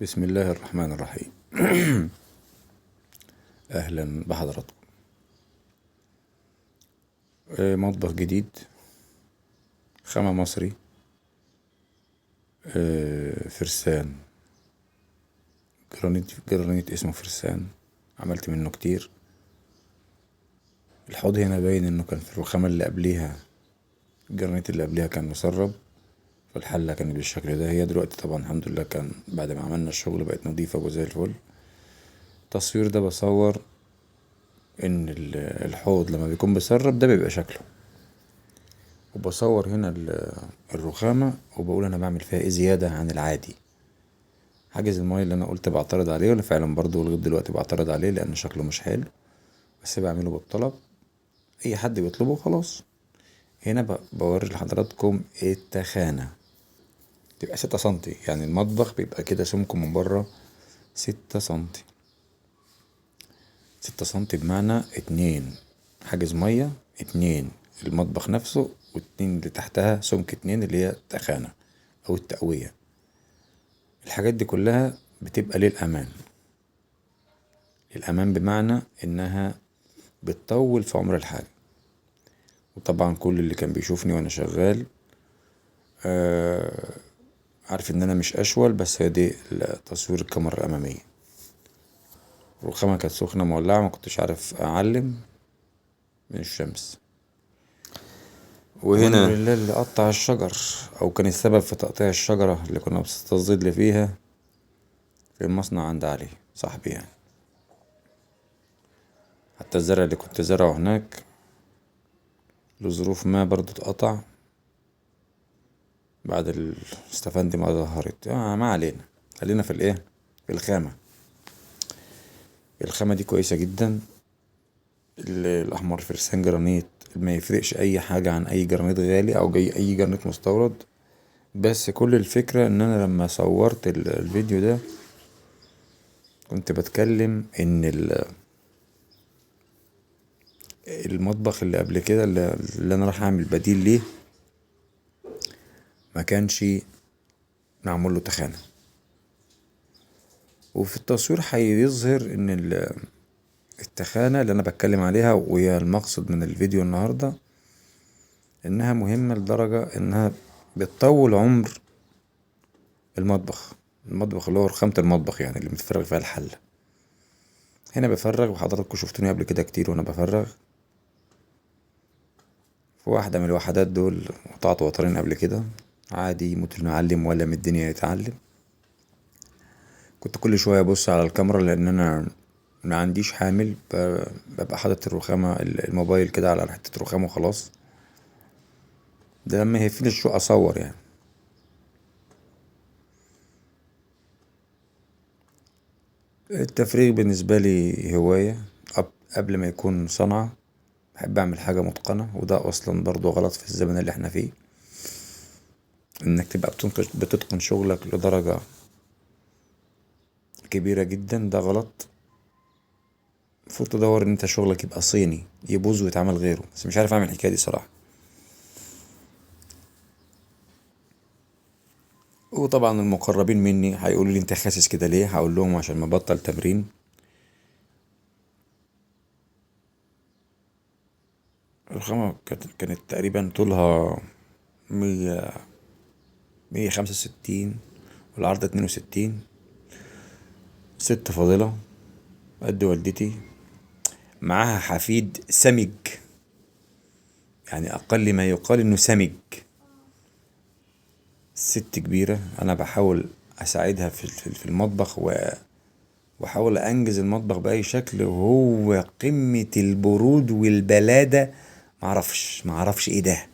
بسم الله الرحمن الرحيم. أهلا بحضراتكم. مطبخ جديد، خامة مصري، فرسان جرانيت اسمه فرسان، عملت منه كتير. الحوض هنا باين انه كان في الرخامة اللي قبليها، الجرانيت اللي قبليها كان مسرب، فالحلة كانت بالشكل ده. هي دلوقتي طبعا الحمد لله كان بعد ما عملنا الشغل بقت نضيفة وزي الفل. التصوير ده بصور ان الحوض لما بيكون مسرب ده بيبقى شكله، وبصور هنا الرخامة وبقول انا بعمل فيها ايه زيادة عن العادي. حاجز المايه اللي انا قلت بعترض عليه، وانا فعلا برضو لغاية دلوقتي بعترض عليه لان شكله مش حلو، بس بعمله بالطلب، اي حد بيطلبه خلاص. هنا بوري لحضراتكم التخانة، تبقى 6 سنتي، يعني المطبخ بيبقى كده سمكه من بره 6 سنتي، 6 سنتي بمعنى 2 حاجز مية، 2 المطبخ نفسه، واتنين اللي تحتها سمك 2 اللي هي التخانة او التقوية. الحاجات دي كلها بتبقى للأمان، للأمان بمعنى انها بتطول في عمر الحاجة. وطبعا كل اللي كان بيشوفني وانا شغال عارف ان انا مش اشول، بس هي دي تصوير الكاميرا الامامية. الرخامة كانت سخنة مولعة، ما كنتش عارف اعلم من الشمس. وهنا الحمد لله اللي قطع الشجر او كان السبب في تقطيع الشجرة اللي كنا بنستظل فيها في المصنع عند علي صاحبي يعني. حتى الزرع اللي كنت زرعه هناك لظروف ما برضو اتقطع بعد الاستفندي ما ظهرت. ما علينا، خلينا في الايه، في الخامة. الخامة دي كويسة جدا، الأحمر فرسان جرانيت ما يفرقش أي حاجة عن أي جرانيت غالي أو أي جرانيت مستورد، بس كل الفكرة إن أنا لما صورت الفيديو ده كنت بتكلم إن المطبخ اللي قبل كده اللي أنا رايح أعمل بديل ليه ما كانش معمول له تخانة، وفي التصوير هيظهر إن التخانة اللي أنا بتكلم عليها وهي المقصد من الفيديو النهاردة إنها مهمة لدرجة إنها بتطول عمر المطبخ، المطبخ اللي هو رخامة المطبخ يعني اللي بتفرغ فيها الحلة. هنا بفرغ، وحضراتكم شفتوني قبل كده كتير وانا بفرغ. في واحدة من الوحدات دول قطعت وترين قبل كده، عادي يموت المعلم ولا من الدنيا يتعلم. كنت كل شوية ابص على الكاميرا لان انا ما عنديش حامل، ببقى حاطط الرخامة الموبايل كده على حتة رخامة وخلاص، ده لما يهفني الشوق اصور يعني. التفريغ بالنسبة لي هواية قبل ما يكون صنعة، بحب اعمل حاجة متقنة، وده اصلا برضو غلط في الزمن اللي احنا فيه، انك تبقى بتتقن شغلك لدرجة كبيرة جدا، ده غلط. المفروض تدور ان انت شغلك يبقى صيني يبوظ ويتعمل غيره، بس مش عارف اعمل الحكاية دي صراحة. وطبعا المقربين مني هيقولوا لي انت خاسس كده ليه، هقول لهم عشان ما بطل تمرين. الرخامة كانت تقريبا طولها 165 والعرض 62. ست فاضلة قد والدتي، معاها حفيد سمج، يعني أقل ما يقال إنه سمج. ست كبيرة، أنا بحاول أساعدها في المطبخ وأحاول أنجز المطبخ بأي شكل، وهو قمة البرود والبلادة. معرفش إيه ده،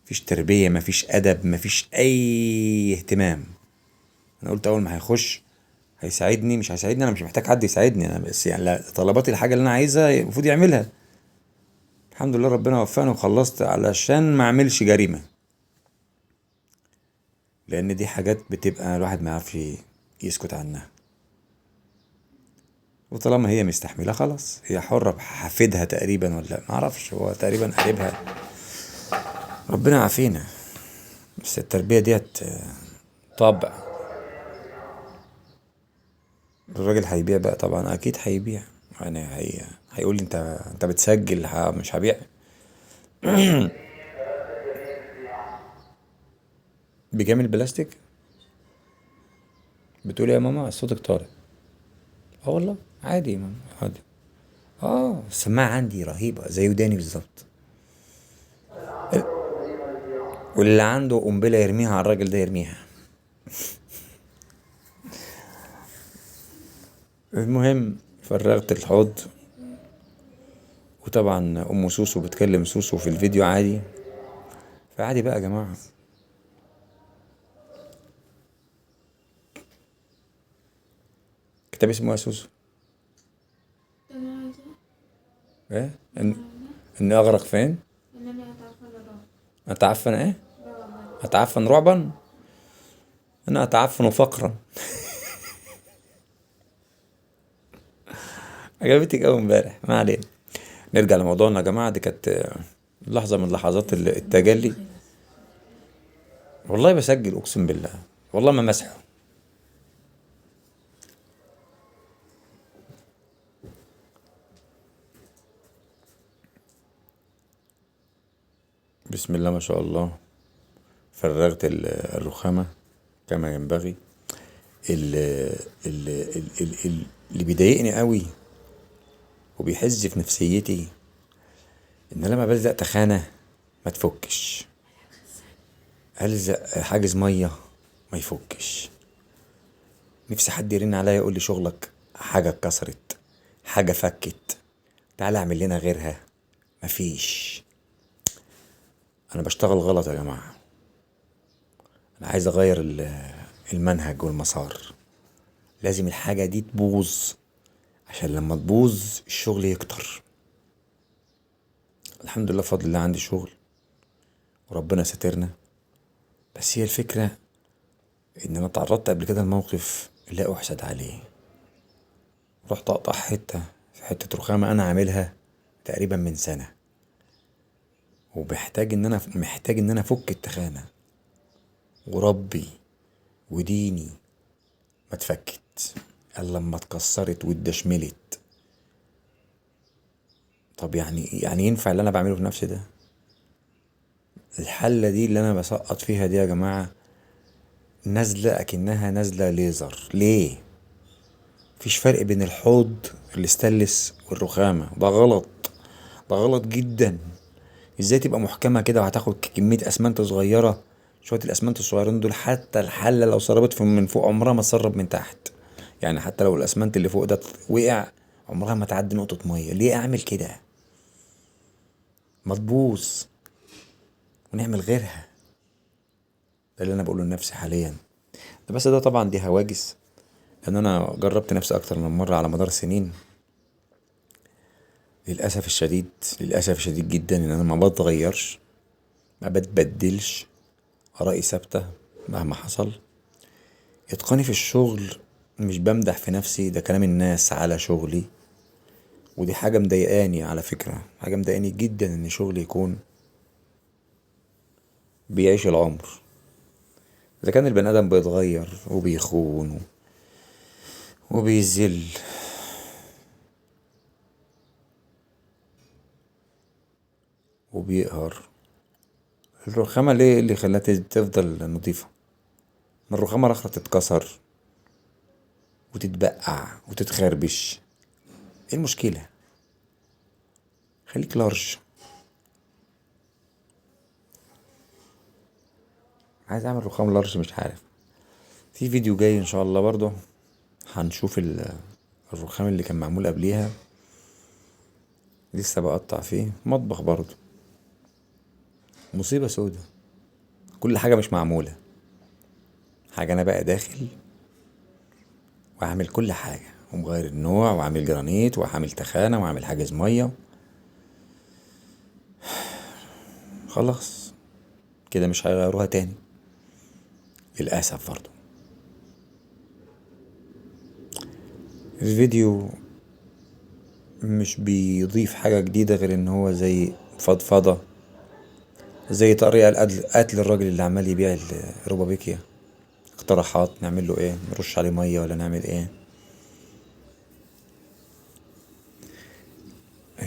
مفيش تربية، مفيش أدب، مفيش أي اهتمام. أنا قلت أول ما هيخش هيساعدني، مش هيساعدني، أنا مش محتاج حد يساعدني، أنا بس طلباتي الحاجة اللي أنا عايزها المفروض يعملها. الحمد لله ربنا وفقني وخلصت علشان ما أعملش جريمة، لأن دي حاجات بتبقى الواحد ما يعرفش يسكت عنها. وطالما هي مستحملة خلاص، هي حرة بحفيدها تقريبا ولا ما اعرفش، هو تقريبا قريبها، ربنا يعافينا. بس التربية ديت طبع. الراجل هيبيع بقى طبعا، اكيد هيبيع يعني، هيقول لي انت بتسجل، مش هبيع. بكام البلاستيك؟ بتقول يا ماما صوتك طالع. والله عادي يا ماما، عادي. السماعة عندي رهيبة زي وداني بالظبط. واللي عنده قنبلة يرميها على الراجل ده يرميها. المهم فرغت الحوض، وطبعا ام سوسو بتكلم سوسو في الفيديو عادي، فعادي بقى يا جماعة. كتاب اسمه يا سوسو ايه؟ ان اغرق فين؟ اتعفن ايه؟ اتعفن رعبا؟ انا اتعفن فقرا. عجبتك قوي امبارح. ما علينا، نرجع لموضوعنا يا جماعة. دي كانت لحظة من لحظات التجلي. والله بسجل اقسم بالله، والله ما مسحه. بسم الله ما شاء الله. فرغت الرخامة كما ينبغي. اللي بيضايقني قوي وبيحز في نفسيتي ان لما بلزق تخانة ما تفكش، الزق حاجز مية ما يفكش. نفسي حد يرن عليا يقول لي شغلك حاجة اتكسرت، حاجة فكت، تعالى اعمل لنا غيرها. مفيش. انا بشتغل غلط يا جماعة. انا عايز اغير المنهج والمسار. لازم الحاجة دي تبوظ، عشان لما تبوظ الشغل يكتر. الحمد لله بفضل الله عندي شغل وربنا ساترنا. بس هي الفكرة ان انا اتعرضت قبل كده لموقف لا احسد عليه. رحت اقطع حتة في حتة رخامة انا عاملها تقريبا من سنة، وبحتاج ان انا محتاج ان انا افك التخانة، وربي وديني ما اتفكت الا لما اتكسرت واتدشملت. طب يعني ينفع اللي انا بعمله في نفسي ده؟ الحلة دي اللي انا بسقط فيها دي يا جماعة نازلة اكنها نازلة ليزر. ليه؟ مفيش فرق بين الحوض اللي استانلس والرخامة. ده غلط، ده غلط جدا. ازاي تبقى محكمة كده وهتاخد كمية اسمنت صغيرة؟ شوية الاسمنت الصغيرين دول حتى الحلة لو سربت من فوق عمرها ما تسرب من تحت. يعني حتى لو الاسمنت اللي فوق ده وقع عمرها ما تعدي نقطة مية. ليه اعمل كده؟ ما تبوظ ونعمل غيرها. ده اللي انا بقوله لنفسي حاليا. ده بس ده طبعا دي هواجس، لان انا جربت نفسي اكتر من مرة على مدار سنين. للاسف الشديد، للاسف الشديد جدا ان انا ما بتغيرش، ما بتبدلش، ارائي ثابتة مهما حصل. اتقاني في الشغل مش بمدح في نفسي، ده كلام الناس على شغلي، ودي حاجة مضايقاني على فكرة، حاجة مضايقاني جدا ان شغلي يكون بيعيش العمر. اذا كان البني ادم بيتغير وبيخون وبيذل، وبيقهر، الرخامة ليه اللي خلاها تفضل نظيفة؟ ما الرخامة الاخرى تتكسر وتتبقع وتتخربش. ايه المشكلة؟ خليك لارج. عايز اعمل رخام لارج، مش عارف. في فيديو جاي ان شاء الله برضو هنشوف الرخام اللي كان معمول قبليها، لسه بقطع فيه. مطبخ برضو مصيبة سودة، كل حاجة مش معمولة. حاجة انا بقى داخل واعمل كل حاجة، ومغير النوع، وعامل جرانيت، وعامل تخانة، وعامل حاجز مية. خلاص كده مش هيغيروها تاني للأسف. برضو الفيديو مش بيضيف حاجة جديدة غير ان هو زي فضفضة، زي طريقة قتل الراجل اللي عمال يبيع الروبابيكيا. اقتراحات نعمل له ايه؟ نرش عليه مية ولا نعمل ايه؟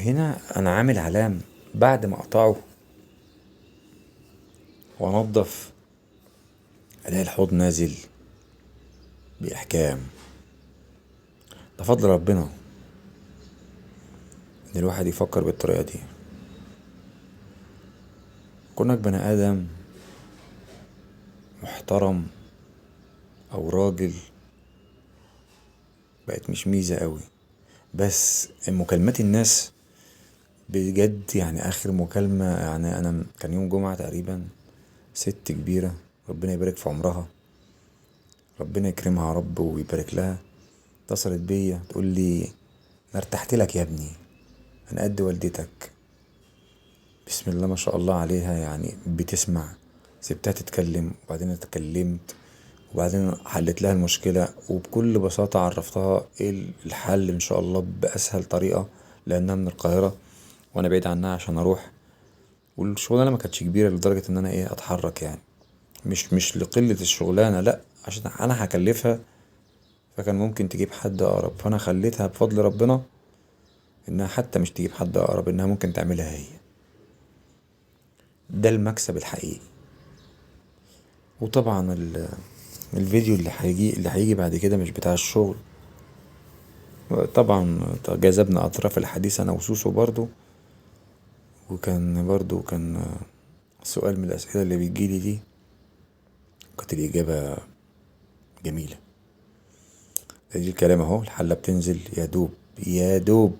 هنا انا عامل علام بعد ما اقطعه وانضف الاقي الحوض نازل باحكام. ده فضل ربنا ان الواحد يفكر بالطريقة دي. كونك بني ادم محترم او راجل بقت مش ميزة قوي، بس مكالمات الناس بجد يعني اخر مكالمة يعني انا كان يوم جمعة تقريبا، ست كبيرة ربنا يبارك في عمرها، ربنا يكرمها يا رب ويبارك لها، اتصلت بيا تقول لي انا ارتحت لك يا ابني، انا قد والدتك. بسم الله ما شاء الله عليها، يعني بتسمع. سبتها تتكلم وبعدين اتكلمت وبعدين حلت لها المشكلة، وبكل بساطة عرفتها ايه الحل ان شاء الله بأسهل طريقة، لأنها من القاهرة وانا بعيد عنها عشان اروح، والشغلانة ما كانتش كبيرة لدرجة ان انا ايه اتحرك، يعني مش لقلة الشغلانة، لا عشان انا هكلفها، فكان ممكن تجيب حد اقرب، فانا خليتها بفضل ربنا انها حتى مش تجيب حد اقرب، انها ممكن تعملها هي. ده المكسب الحقيقي. وطبعا الفيديو اللي هيجي بعد كده مش بتاع الشغل، طبعا جذبنا اطراف الحديث انا وسوسو برضو، وكان برضو سؤال من الاسئله اللي بتجيلي دي، كانت الاجابه جميله. ادي الكلام اهو، الحله بتنزل يا دوب يا دوب،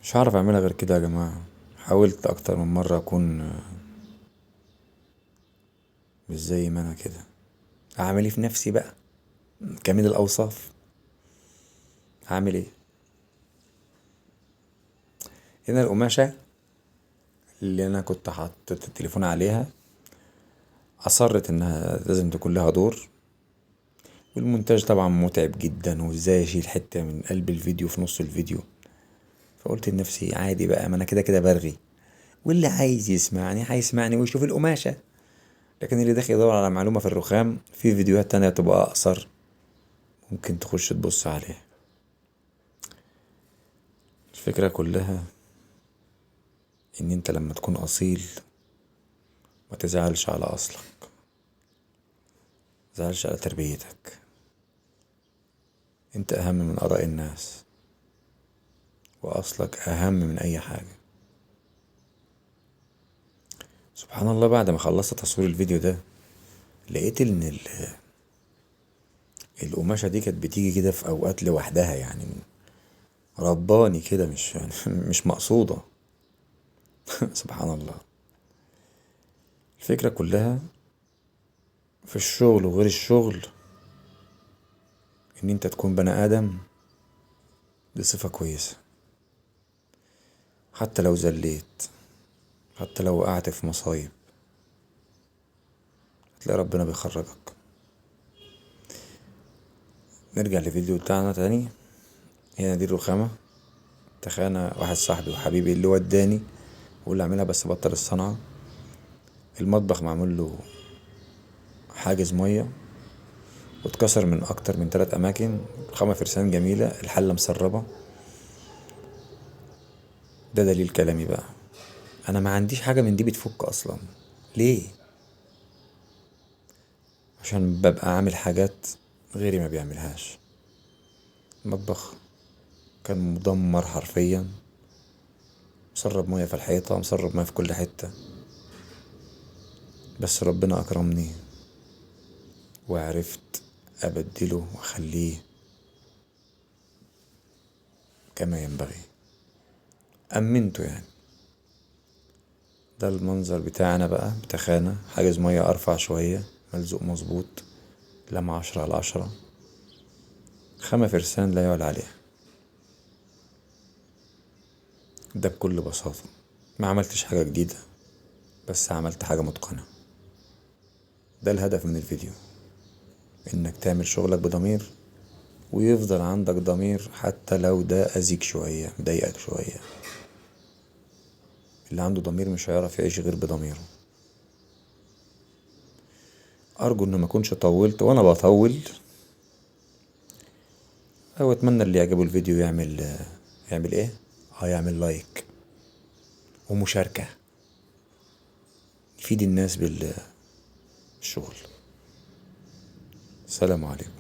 مش هعرف اعملها غير كده يا جماعه. حاولت اكتر من مره اكون مش زي ما انا كده، اعمل ايه في نفسي بقى كامل الاوصاف، هعمل ايه؟ هنا القماشة اللي انا كنت حاطط التليفون عليها اصرت انها لازم تكون لها دور، والمونتاج طبعا متعب جدا، وازاي اشيل حتة من قلب الفيديو في نص الفيديو، فقلت لنفسي عادي بقى، ما انا كده كده برغي، واللي عايز يسمعني هيسمعني ويشوف القماشة، لكن اللي داخل يدور على معلومة في الرخام في فيديوهات تانية تبقى اقصر ممكن تخش تبص عليها. الفكرة كلها ان انت لما تكون اصيل ما تزعلش على اصلك، ما تزعلش على تربيتك، انت اهم من اراء الناس، واصلك اهم من اي حاجة. سبحان الله، بعد ما خلصت تصوير الفيديو ده لقيت ان القماشة دي كانت بتيجي كده في اوقات لوحدها، يعني رباني كده، مش مقصودة. سبحان الله. الفكرة كلها في الشغل وغير الشغل ان انت تكون بني ادم بصفة كويسة، حتى لو زليت، حتى لو وقعت في مصايب، هتلاقي ربنا بيخرجك. نرجع للفيديو بتاعنا تاني. هنا دي الرخامة، تخانة واحد صاحبي وحبيبي اللي وداني واللي عاملها بس بطل الصنعة. المطبخ معمول له حاجز مية واتكسر من اكتر من 3 اماكن. رخامة فرسان جميلة، الحلة مسربة. ده دليل كلامي بقى، انا ما عنديش حاجة من دي بتفك اصلا. ليه؟ عشان ببقى عامل حاجات غيري ما بيعملهاش. المطبخ كان مدمر حرفيا، مسرب مية في الحيطة، مسرب مية في كل حتة، بس ربنا اكرمني وعرفت ابدله واخليه كما ينبغي، امنته يعني. ده المنظر بتاعنا بقى بتخانة، حاجز مية ارفع شوية، ملزوق مظبوط، لمعة 10 على 10، خامة فرسان لا يعلى عليها. ده بكل بساطة ما عملتش حاجة جديدة، بس عملت حاجة متقنة. ده الهدف من الفيديو، انك تعمل شغلك بضمير ويفضل عندك ضمير حتى لو ده اذيك شوية، مضايقك شوية. اللي عنده ضمير مش هيعرف يعيش غير بضميره. ارجو ان ما اكونش طولت، وانا بطول، او اتمنى اللي يعجبه الفيديو يعمل ايه؟ هيعمل like ومشاركة، يفيد الناس بالشغل. السلام عليكم.